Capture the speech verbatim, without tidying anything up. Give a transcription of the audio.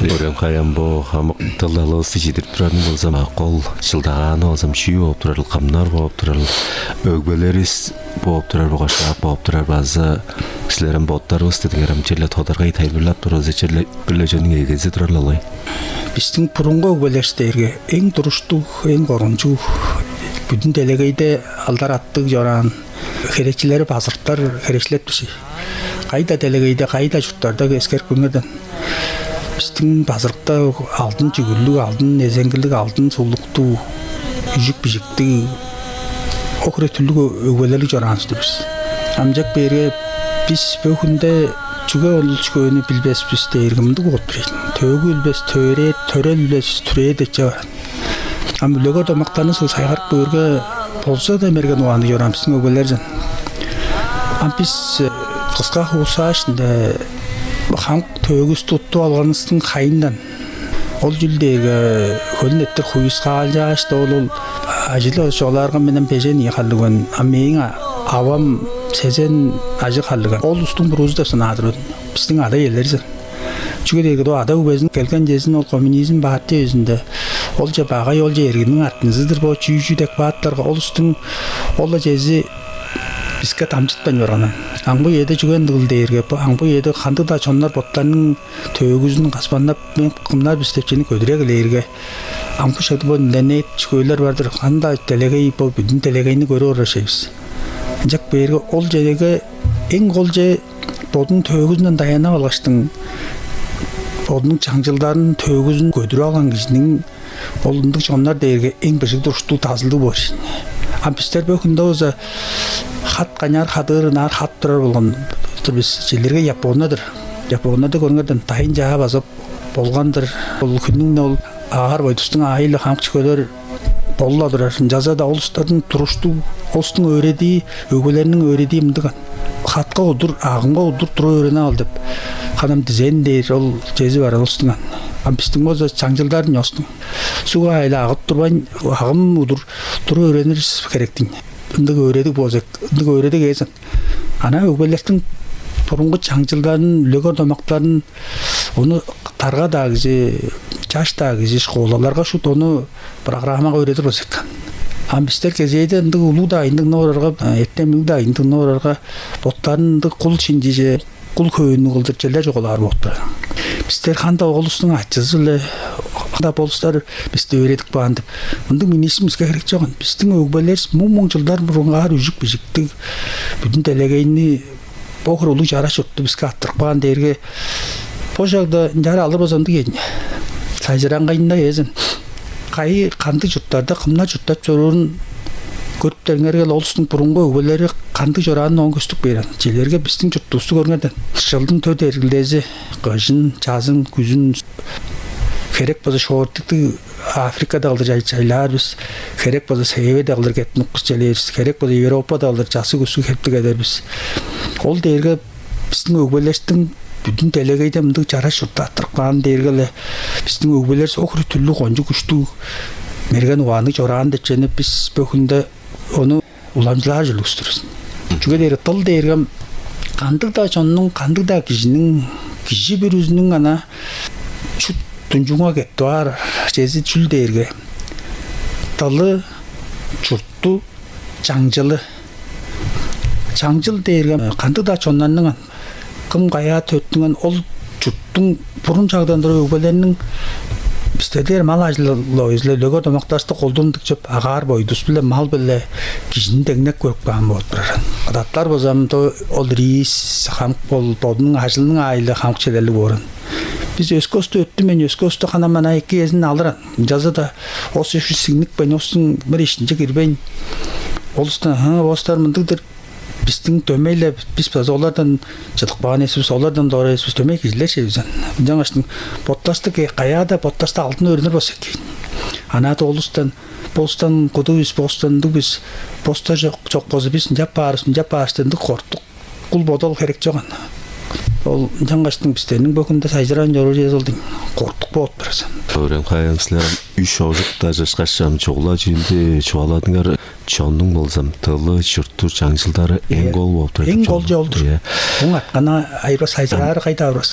Өрем Каян, бо хамык дыл-далывысты чидирип турарының болза, кол чылдагааны болза чүү бооп турарыл, кымнар бооп турарыл, өгбелеривис бооп турар, бо кошкак бооп турар, база силер ам боттарывысты дыңнап ам черле тодаргай тайылбырлап турарыңар, черле бир-ле чүвениң эгези турар-ла болгай. Бистиң бурунгу өгбелеривис дээрге эң туруштуг, эң коргунчуг, бүдүн делегейде алдар-аттыг чораан херечилери, базырыктар херечилеп турар. Кайда делегейде, кайда чурттарда эскерип көрүңер даан. Бистиң базырыкта алдын чүгүрлүг, алдын эзеңгилиг, алдын сулуктуг, үжүк-бижиктиг, ох-хире түрлүг өгбелерлиг чораан улус-тур бис. Ынчап бээрге, бис бо хүнде чүге ол чүвени билбес бис дээрге, мындыг болуп турар ийин. Төөгү билбес, төөрээр, төрел билбес, түрээ деп чүве бар. Ам үлегер домактарны суг сайгарып көөрге, болза-даа мерген угаанныг чораан бистиң өгбелер даан. Ам бис, э, кыска хуусааш, ында хамык төөгүвүстү уттуп алганывыстың кайындан, ол чүл дээрге, хөлүн эрттир хуйускаалчааш-даа, ол, ол ажылы чугаалаарга, мен ам бежен ийи харлыг мен. А мээң а-, авам сезен ажыг харлыг. Ол улустуң буруузу деп санаар-дыр мен, бистиң ада-иелер даан. Чүге дээрге ол ада-өгбезиниң келген чезин, ол коммунизм партия үезинде, ол че багай, ол че эргимниң артынызы-дыр бо, чүү-чүү деп каапкаш, ол улустуң ол-ла чези биске дамчытпайн барган. Ам бо үеде чүге ындыгыл дээрге, бо ам бо үеде кандыг-даа чоннар боттарының төөгүзүн каспаннап, мен кымнар бис деп чүвени көдүре кээрге, ам бо шагда бо интернет, чүвелер бар-дыр, кандыг-даа делегей, бо бүдүн делегейни көрүп орар чүве бис. Ынчап бээрге, ол черге эң кол че бодунуң төөгүзүнден даянып алгаштың, бодунуң чаңчылдарын, төөгүзүн көдүрүп алган кижиниң, ол ындыг чоннар дээрге эң быжыг туруштуг, дазылдыг боор чүве ийин. А бистер бо хүнде болза хат канчаар хадыыр, ынаар хадып турар болган-дыр бис. Чижээлээрге, Япония-дыр. Японияда көрүңер даан, дайын-чаа база болган-дыр. Ол хүннүң-не ол агаар-бойдустуң аайы-биле хамык чүвелер болуп-ла турар. Ынчалза-даа ол улустарның туруштуг, ол улустуң өөредии, өгбелериниң өөредии мындыг аан. Хатка удур, агымга удур туруп өөренип ал деп, ханам дизен дээр ол чези бар ол улустуң аан. А бистиң болза чаңчылдарын ёстуң. Суг аайы-биле агып турбайн, агым удур туруп өөренир херек-тир ийин. Ындыг өөредиг болза, ындыг өөредиг эвес аан. Ана өгбелерниң бурунгу чаңчылдарын, үлегер домактарын, ону дарга-даа кижи, чаш-даа кижи школаларга шуут ону программага өөредир болза эки аан. Ам бистер кезээде ындыг улуг-даа айыын дыңнап орарга, эртемниг-даа айыын дыңнап орарга, боттарын ындыг кул шинчиже, кул хөөннүг кылдыр черле чугаалаар болуп турар. Бистер кандыг ол улустуң ачызы-биле, кандыг ол улустар бисти өөредип каан деп, мындыг минниишкин биске херек чок аан. Бистиң өгбелеривис муң-муң чылдар бурунгаар үжүк-бижиктиг, бүдүн делегейни, бо хире улуг чараш чуртту биске арттырып каан дээрге, бо шагда ынчаар алыр болза, ындыг ийин. Сайзыраңгайында эвес аан. Кайы, кандыг чурттарда кымнар чурттап чоруурун көрүптериңерге-ле, ол улустуң бурунгу өгбелери кандыг чораанын оон көстүп бээр аан. Чижээлээрге, бистиң чуртувусту көрүңер даан. Чылдың дөрт эргилдези, кыжын, чазын, күзүн, херек болза шорттуктуг Африкада кылдыр чай-, чайлаар бис, херек болза Северде кылдыр кеттинип кыс чээлээр бис, херек болза Европада кылдыр часкы-күскү хептиг кээр бис. Ол дээрге бистиң өгбелеривистиң бүдүн делегейде мындыг чараш чуртту арттырып кааны дээрге-ле, бистиң өгбелеривис ох-хире түрлүг кончуг күштүг, мерген угаанныг чораан деп чүвени бис бо хүнде ону уламчылаар ужурлуг улус-тур бис. Чүге дээрге дыл дээрге ам кандыг-даа чоннуң, кандыг-даа кижиниң, кижи бүрүзүнүң ана чут дунчуунга кеттип аар чези чүл дээрге, дылы, чурту, чаңчылы. Чаңчыл дээрге кандыг-даа чоннарның аан, кым каяа төрүттүнген, ол чурттуң бурун шагдан тура өгбелериниң, бисте дээр мал ажылы-ла, өйзүле үлегер домактарывысты колдуундан тыпчып, агаар-бойдувус-биле, мал-биле кижини деңнеп көрүп каан болуп турар. Адаттар болза ам ол рис, хамык бол, бодунуң ажылының аайы-биле хамык чедерлиг боор аан. Бис өске улусту өттүнмейн, өске улусту ханам-мана эки эзин алыр аан. Ынчалза-даа ол улус сиңникпейн, ол улустуң бир иштинче кирбейн, ол улустан: «Ха, ол улустар мындыг-дыр, бистиң дөмей-ле, бис база олардан чыдып каан эвес бис, олардан дора эвес бис, дөмей кижилер чүве бис аан. Ынчангаштың боттарывысты ке-, каяа-даа боттарывысты алдын өөренир болза эки». Ана-даа ол улустан: «Бо улустан куду бис, бо улустан ындыг бис, бо улустар чок, чок болза, бис ынчап баар бис, ынчап баар бис» деп, ындыг кортук, кул бодал херек чок аан. Ол ынчангаштың бистерниң бо хүнде сайзыраан чоруур чүвевис ол-дур ийин, кортук болуп турар бис аан. Өрем Каян, силер үш ожук дажышкаш, ам чугула чүүлдү чугааладыңар, чоннуң болза ам дылы, чурту, чаңчылдары эң, ийе, кол болуп турар, эң кол чүве ол-дур. Ийе. Оон артканы айырбас, сайзыраары кайда барбас.